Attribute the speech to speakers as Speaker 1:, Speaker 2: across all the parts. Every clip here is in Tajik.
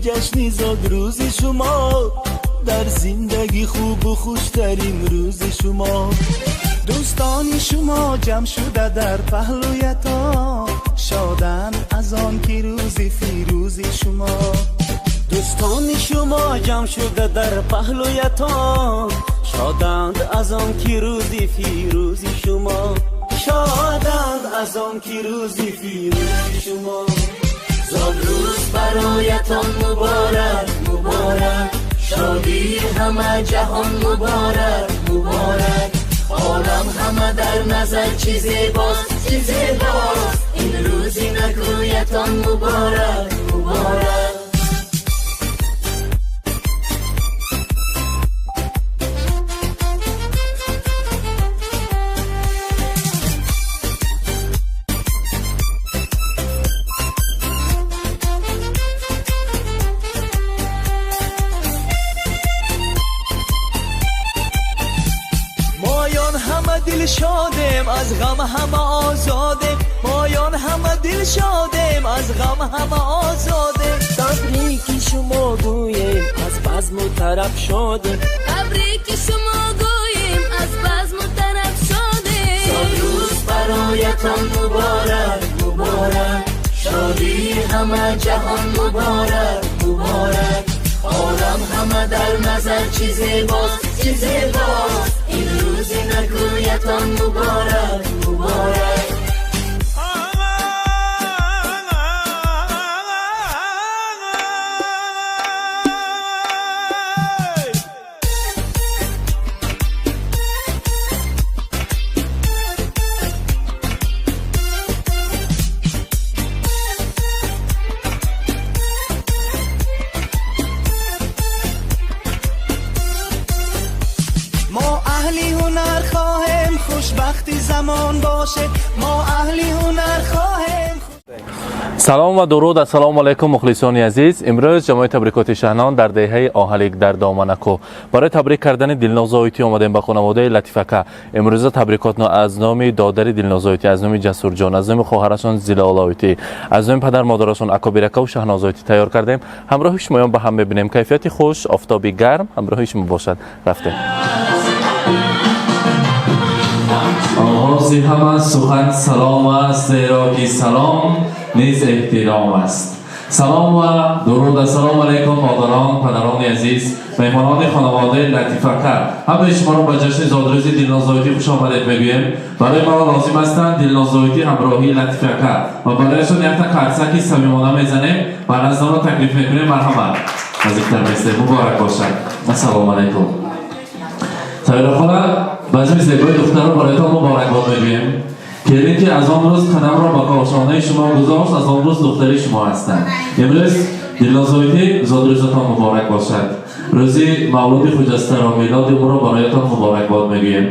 Speaker 1: ҷашни зодрӯзи шумо, дар зиндагӣ хубу хуштарин рӯзи шумо.
Speaker 2: Дӯстони шумо ҷамъ шуда дар паҳлӯятон, шоданд аз он ки рӯзи фирӯзи шумо.
Speaker 3: Дӯстони шумо ҷамъ шуда дар паҳлӯятон, шоданд аз он ки рӯзи фирӯзи шумо. Шоданд аз он ки рӯзи фирӯзи шумо.
Speaker 4: Зодрӯз бароятон муборак, муборак, шодии ҳама ҷаҳон муборак, муборак. Олам ҳама дар назар чӣ зебост, чӣ зебост, ин рӯзи накӯятон муборак, муборак.
Speaker 1: Дилшодем, аз ғам ҳама озодем, моён ҳама дилшодем, аз ғам ҳама озодем.
Speaker 5: Табрики шумо гӯем, аз базму тараб шодем.
Speaker 6: Табрики шумо гӯем, аз базму тараб шодем.
Speaker 4: Зодрӯз бароятон муборак, муборак, шодии ҳама ҷаҳон муборак, муборак. Олам ҳама дар назар чӣ зебост, чӣ зебост, ин рӯзи накӯятон муборак, муборак.
Speaker 7: Салом ва дуруд, ассалому алайкум, мухлисони азиз. Имрӯз ҷамоаи табрикоти Шаҳнон дар деҳаи Оҳалик дар Доманакӯ барои табрик кардани Дилноз Зоитӣ омадем ба хонаводаи Латифака. Имрӯза табрикотно аз номи додари Дилноз Зоитӣ, аз номи Ҷасурҷон, аз номи хоҳарашон Зилолоитӣ, аз номи падар модарашон Акобиракаву Шаҳноз Зоитӣ тайёр кардем. Ҳамроҳи шумоён ба ҳам мебинем. Кайфияти хуш, офтоби гарм ҳамроҳи шумо бошад. Рафтем.
Speaker 8: Оғози ҳама сухан салом аст, зеро ки салом низ эҳтиром аст. Салом ва дуруд, ассалому алайкум, модарон, падарони азиз, меҳмонони хонаводаи Латифака. Ҳамаи шуморо ба ҷашни зодрӯзи Дилноз Зоитӣ хуш омадед мегӯем. Барои мо лозим ҳастанд Дилноз Зоитӣ ҳамроҳии Латифака ва барояшон якта қарсаки самимона мезанем ва наздонро таклиф мекунем. Марҳамат, наздиктар меистем. Муборак бошад. Ассалому алайкум. Сабира хола, базми зебои духтарро бароятон муборакбод мегӯем. Келин ки аз он рӯз қадамро ба кошонаи шумо гузошт, аз он рӯз духтари шумо ҳастанд. Имрӯз Дилноз Зоитӣ зодрӯзатон муборак бошад. Рӯзи мавлуди хуҷастаро, милоди ӯро бароятон муборакбод мегӯем.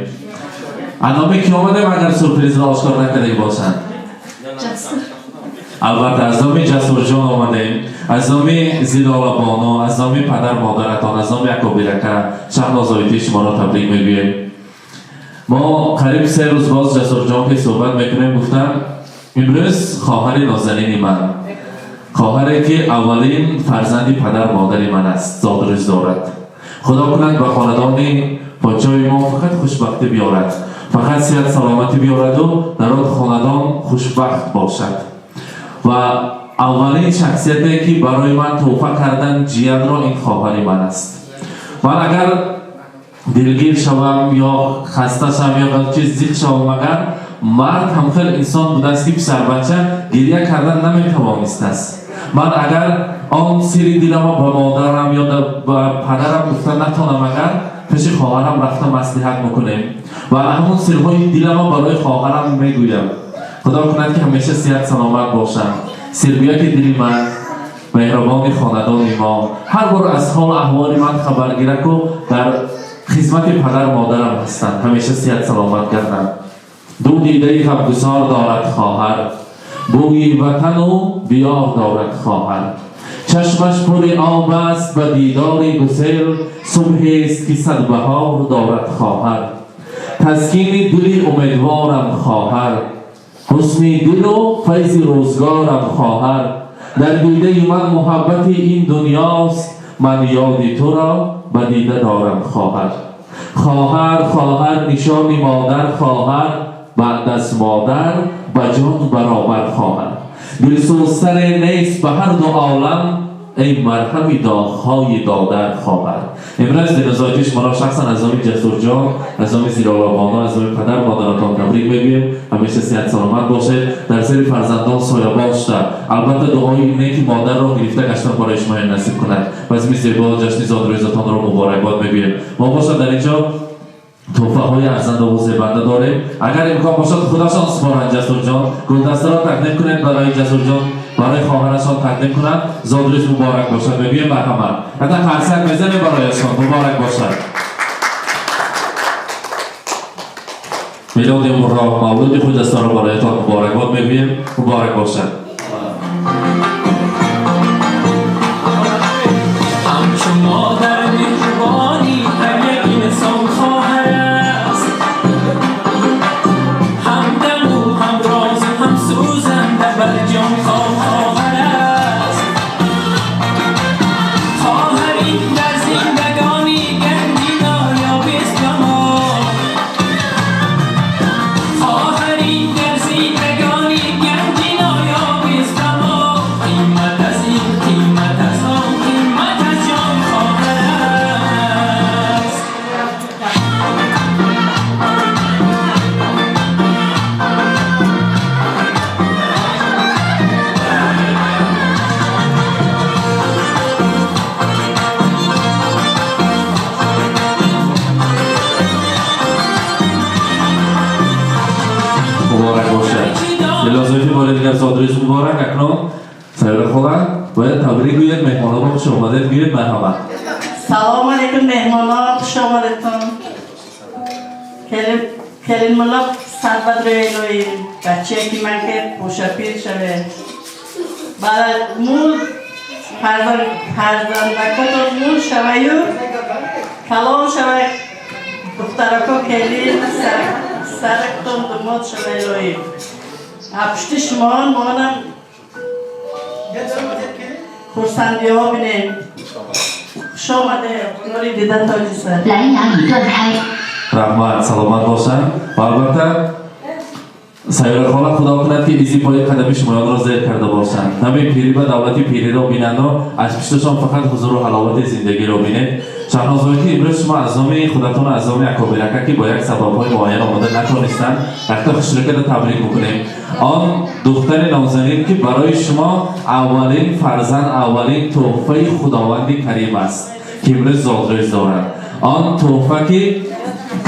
Speaker 8: Аз номи ки омадем, агар сюрпризро ошкор накарда бошанд? Албатта, аз номи Ҷасурҷон омадем, аз номи Зилолабону, аз номи падар модаратон, аз номи Акобирака Шаҳноз Зоитӣ шуморо табрик мегӯем. Мо қариб 3 рӯз боз Ҷасурҷон ки суҳбат мекунем, гуфтам имрӯз хоҳари нозанини ман, хоҳаре ки аввалин фарзанди падар модари ман аст, зодрӯз дорад. Худо кунад ба хонадони подшоҳи мо фақат хушбахтӣ биёрад, фақат сиҳат саломатӣ биёраду дар он хонадон хушбахт бошад. Ва аввалин шахсияте ки барои ман тӯҳфа кардан ҷиянро, ин хоҳари ман аст. Ман агар дилгир шавам ё хаста шавам ё чиз зиқ шавам, агар мард ҳам хел инсон будааст ки писарбача гиря кардан наметавонистааст. Ман агар он сири дилама ба модарам ё ба падарам гуфта натонам, агар пеши хоҳарам рафта маслиҳат мекунем ва ҳамон сирҳои дилама барои хоҳарам мегӯям. Худо кунад ки ҳамеша сиҳат саломат бошам. Сиргӯяки дили ман, меҳрубони хонадони мо, ҳар бор аз ҳолу аҳволи ман хабаргираку дар хизмати падар модарам ҳастанд. Ҳамеша сиҳат саломат гарданд. Ду дидаи ғамгусор дорад хоҳар, бӯи ватану диёр дорад хоҳар. Чашмаш пури об аст ба дидори гусел, субҳест ки садбаҳор дорад хоҳар. Таскини дили умедворам хоҳар, ҳусни дилу файзи рӯзгорам хоҳар. Дар дидаи ман муҳаббати ин дунёст, ман ёди туро ба дида дорам хоҳар. Хоҳар, хоҳар, нишони модар хоҳар, баъд аз модар ба ҷон баробар хоҳар. Дилсӯзтаре нест ба ҳар ду олам, эй марҳами доғҳои додар хоҳар. Имрӯз дилнозоити шуморо шахсан аз номи Ҷасурҷон, аз номи Зилолабоно, аз номи падар модаратон табрик мегӯем. Ҳамеша сиҳат саломат бошед, дар сари фарзандон соябон шуда. Албатта дуои неки модарро гирифта гаштан барои шумо насиб кунад. Базми зебо ҷашни зодрӯзатонро муборакбод мегӯем. Мо бошад дар инҷо тӯҳфаҳои арзанда ва зебанда дорем. Агар имкон бошад худашон супоранд Ҷасурҷон, гулдастаро тақдим кунед барои Ҷасурҷон, барои хоҳарашон тақдим кунанд. Зодрӯз муборак бошад мегӯем марҳамат. Ҳатто қарсак мезанем барояшон. Муборак бошад. Милоди умрро, мавлуди хуҷастаро бароятон муборакбод мегӯем. Муборак бошад.
Speaker 9: Ҳамчун модар меҳрубонӣ ҳар як инсон хоҳар аст, ҳамдаму ҳамрозу ҳамсӯзанда бар ҷон хоҳар аст. Хоҳарӣ дар зиндагонӣ ганҷи нойобист ба мо, хоҳарӣ дар зиндагонӣ ганҷи нойобист ба мо. Қимат аз ин, қимат аз он, қимат аз ҷон хоҳар аст.
Speaker 8: Муборак бошад. Дилнозоити бори дигар зодрӯз муборак. Акнун Сайёра хола бояд табрик гӯяд меҳмононро. Хуш омадед гӯяд, марҳамат.
Speaker 10: Салом алейкум меҳмонон, хуш омадетон. Келинмулло сарбад рӯелоим, бачае ки ман ки пӯшапир шаве. Баъд мул фарзандакотон мул шаваю, калон шавай, духтарако келин сарактон думод шавайлоим. Пушти шумоон моонам хурсандиҳо бинем. Хуш омадед, нури дида тоҷи сар.
Speaker 11: 蓝牙已断开。
Speaker 8: Раҳмат, саломат бошанд. Ва албатта Сайёра хола худо кунад ки изи пои қадами шумоёнро зер карда бошанд. Нами пирӣ ба давлати пириро бинанду аз пушташон фақат ҳузуру ҳаловати зиндагиро бинед. Шаҳнозоити имрӯз шумо аз номи худатон, аз номи акобирака ки бо як сабабҳои муайян омода натонистанд, якта хушрӯкада табрик мекунем. Он духтари нозанин ки барои шумо аввалин фарзанд, аввалин тӯҳфаи Худованди Карим аст ки имрӯз зодрӯз дорад. Он тӯҳфа ки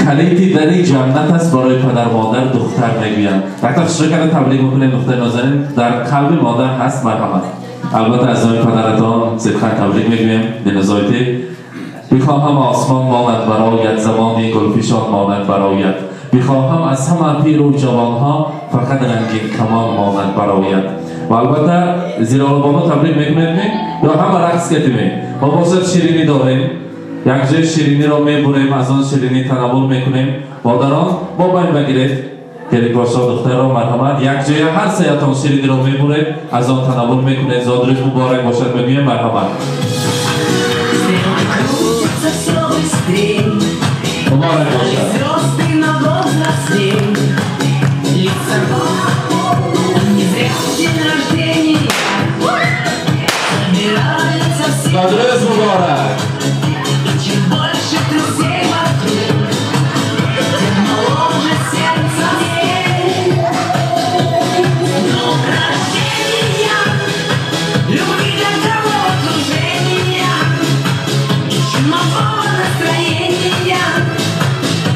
Speaker 8: калити дари ҷаннат аст барои падар модар, духтар мегӯянд. Якта хушрӯкада табрик мекунем. Духтари нозанин дар қалби модар ҳаст, марҳамат. Албатта аз номи падаратон сидқан табрик мегӯем. Дилнозоити бихоҳам осмон монад барояд, замони гулфишон монад барояд. Бихоҳам аз ҳама пиру ҷавонҳо фақат рангин камон монад барояд. Ва албатта Зилолабоно табрик мекунед ми ё ҳама рақс кардем? Мо бошад ширинӣ дорем, як ҷои шириниро мебурем, аз он ширинӣ танаввул мекунем. Модарон бо байн багиред келикбошо духтарро, марҳамат. Як ҷоя ҳар сеятон шириниро мебуред, аз он танаввул мекунед. Зодрӯз муборак бошад мегӯем, марҳамат.
Speaker 12: Крутится все быстрей,
Speaker 8: Муборак бошад.
Speaker 12: звезды на возрастей, лица не зря в день рождения собираются все.
Speaker 8: Зодрӯз муборак.
Speaker 12: И чем больше друзей вокруг, тем моложе сердце. Днем рождения, любви для головокружения и чумового настроения,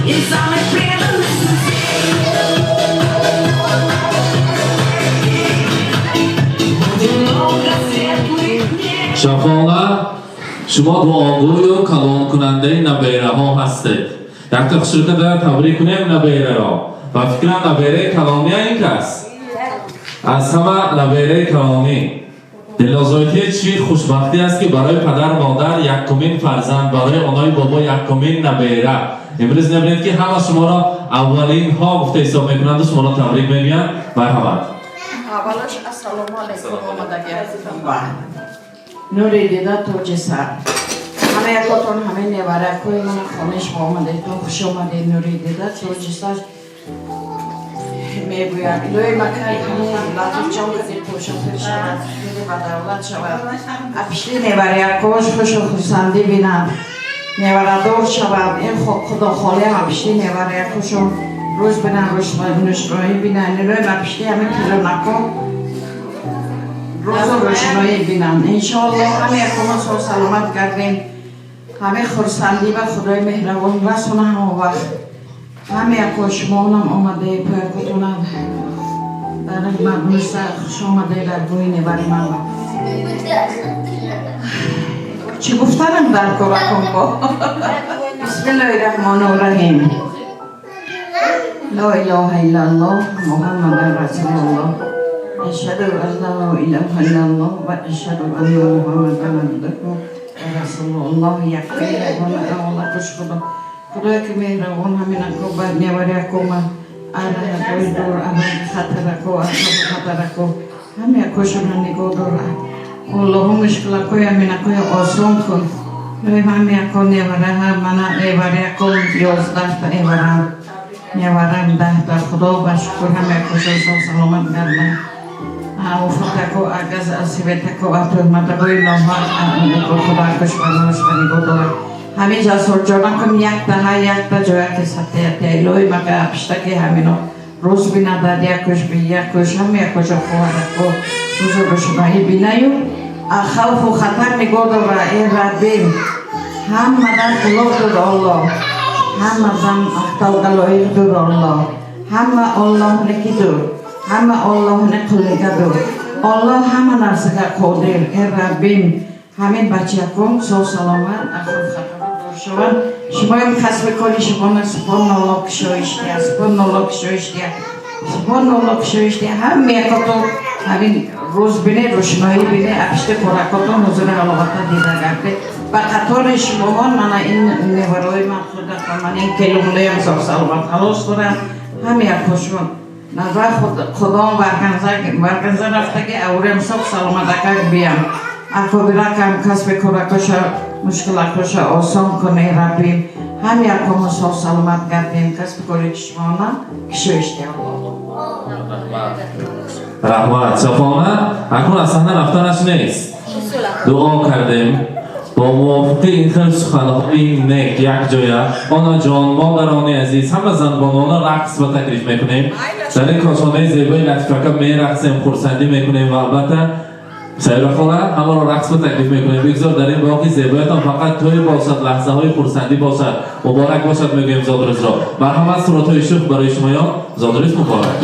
Speaker 12: и самых преданных друзей. Будет много светлых дней.
Speaker 8: Шафона, шумо дуогӯю калонкунандаи набераҳо ҳастед. Якта хушрӯкада табрик кунем набераро. Ва фикрам набераи калония ин кас аз ҳама набераи калонӣ. Дилнозоитӣ чӣ хушбахтӣ аст ки барои падар модар якумин фарзанд, барои онои бобо якумин набера. Имрӯз мебинед ки ҳама шуморо аввалинҳо гуфта ҳисоб мекунанду шуморо табрик мегӯянд. Марҳамат.
Speaker 11: Аввалаш ассалому алайкум омадагиатон ба нури дида тоҷи сар ҳама якотон ҳамаи неваракҳои мана хонаи шумо омадедтон хуш омадед нури дида тоҷи сар мегӯям илоҳи макай ҳамин латифҷон кади пошапир шавад хеле ба давлат шавад апишти неварякош хушу хурсандӣ бинад неварадор шавад ин худохолӣ ҳампишти неварякошон рӯз бинанд рӯшноӣ бинанд илоҳи мапишти ҳамин килонако рӯзу рӯшноӣ бинанд иншоаллоҳ ҳама якома сол саломат гардем ҳамаи хурсандӣ ва худои меҳрабон расона ҳама вақт ҳама яко шумоонам омадаи поякотона дар мардумиса хуш омадаи дар гӯи невари ман чӣ гуфтанам дар коракон бо бисмиллоҳи раҳмони раҳим ла илоҳа иллаллоҳ муҳаммадан расулуллоҳ ашҳаду ан ла илоҳа иллаллоҳ ва ашҳаду анна муҳаммадан абдуҳу ва расулуллоҳ яккаи ягона аввалакуш худо худое ки меҳрабон ҳаминако ба неварякома араҳатои дур хатарако хатарако ҳамякошона нигоҳ дора аллоҳу мушкилакои ҳаминакои осон кун ҳамяко невараҳа мана неваряко 11та эварам неварам 10та худо ба шукр ҳамякошо сол саломат гардам уфатако агаз асиветако атуҳматакои ноҳа худоакош барнош ба нигоҳ дорад ҳамин ҷасорҷонакум яктаҳа якта ҷояки сатията илоҳи мака пиштаки ҳамино рӯз бинадад якуш би якуш ҳама якошо хоҳарако рӯзу рӯшноӣ бинаю хавфу хатар нигоҳ дора э раббим ҳамадан улоғ дур оллоҳ ҳамадан ахтовгалоиқ дур оллоҳ ҳама оллоҳники дур ҳама оллоҳни қулига дур оллоҳ ҳама нарсага қодир э раббим ҳамин бачакон сол саломат ахавф хатар дур шаванд шумоям касби кори шумона субҳоналлоҳ кушоиш диҳад субҳоналлоҳ кушоиш диҳад субҳоналлоҳ кушоиш диҳад ҳама якотон ҳамин рӯз бине рӯшноӣ бине апишти хӯракотон ҳузури ҳаловата дида гарде ба қатори шумоҳон мана ин неварои ман худакон ман ин келунлеям соғ саломат халос дорам ҳама якошон назар худом варганза рафтаги аврем соғ саломат акак биям акобиракам касби коракоша мушкилакоша осон куне раббим ҳам якомо соғ саломат гардем касби кори шумона кишоиш диҳ
Speaker 8: Раҳмат. Сафона, акнун аз саҳна рафтанаш нест. Дуо кардем бо мувофиқи ин хел суханҳои нек якҷоя онаҷон, модарони азиз, ҳама занбонона рақс ба таклиф мекунем. Дар ин кошонаи зебои латифака мерақсем, хурсандӣ мекунем ва албатта сайёра хола ҳамаро рақс ба таклиф мекунем. Бигзор дар ин боғи зебоятон фақат тӯй бошад, лаҳзаҳои хурсандӣ бошад. Муборак бошад мегӯем зодрӯзро. Марҳамат суратҳои шӯх барои шумоён. Зодрӯз муборак.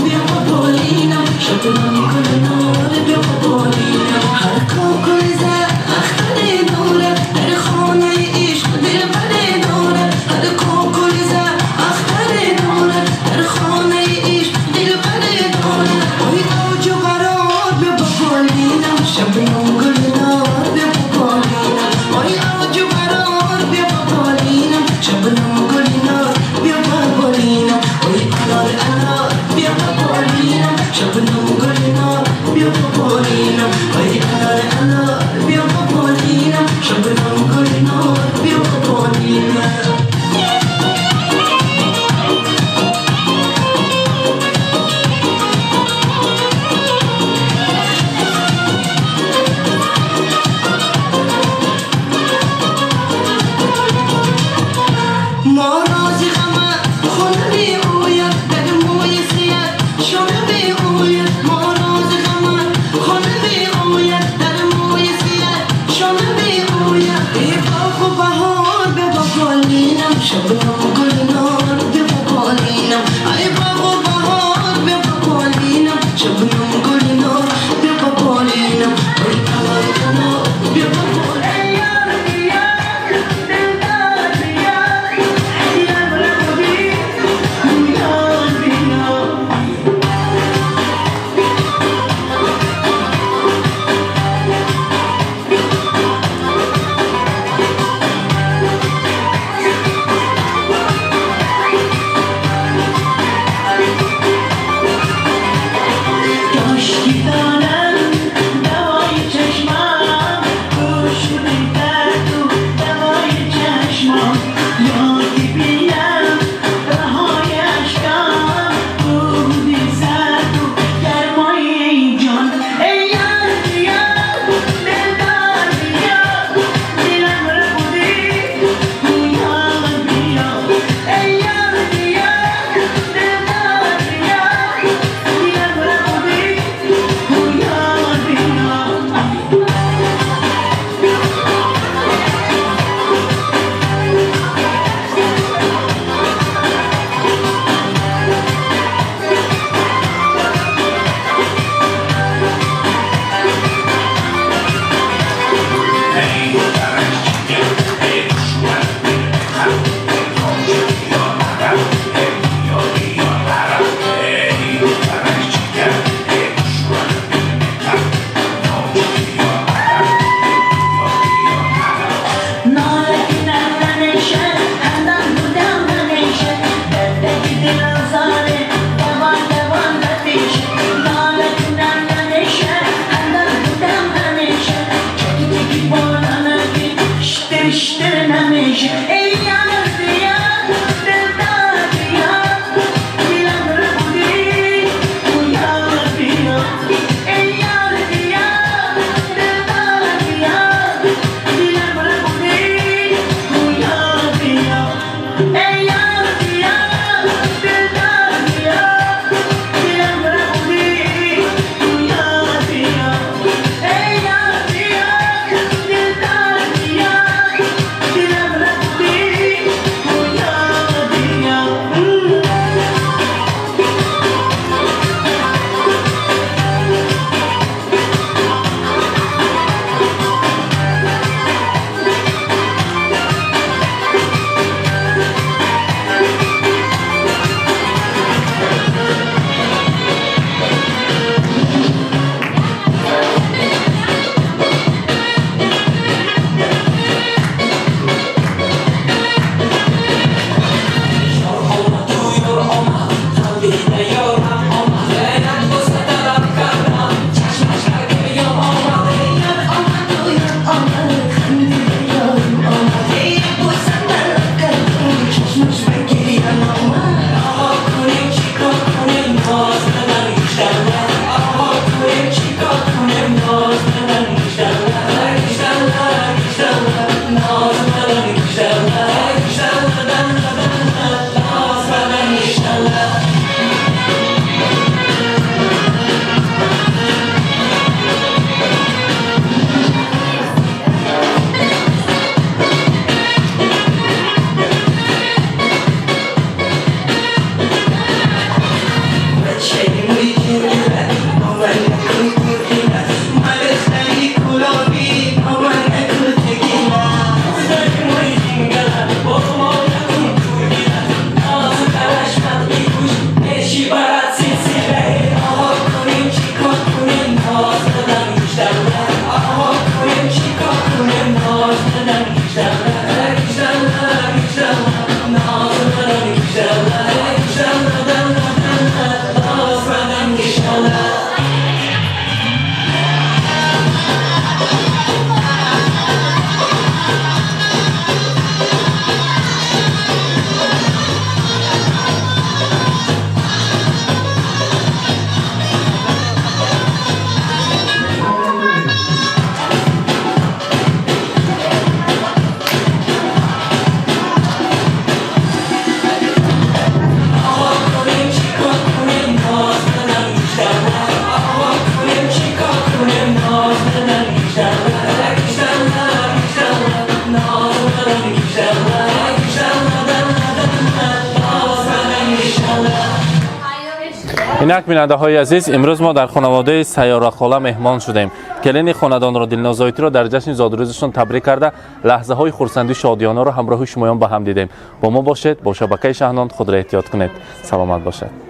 Speaker 7: Инак бинандаҳои азиз, имрӯз мо дар хонаводаи Сайёрахола меҳмон шудем. Келини хонадонро Дилноз Зоитиро дар ҷашни зодрӯзашон табрик карда, лаҳзаҳои хурсандию шодиёнаро ҳамроҳи шумоён ба ҳам дидем. Бо мо бошед, бо шабакаи Шаҳнон худро эҳтиёт кунед. Саломат бошед.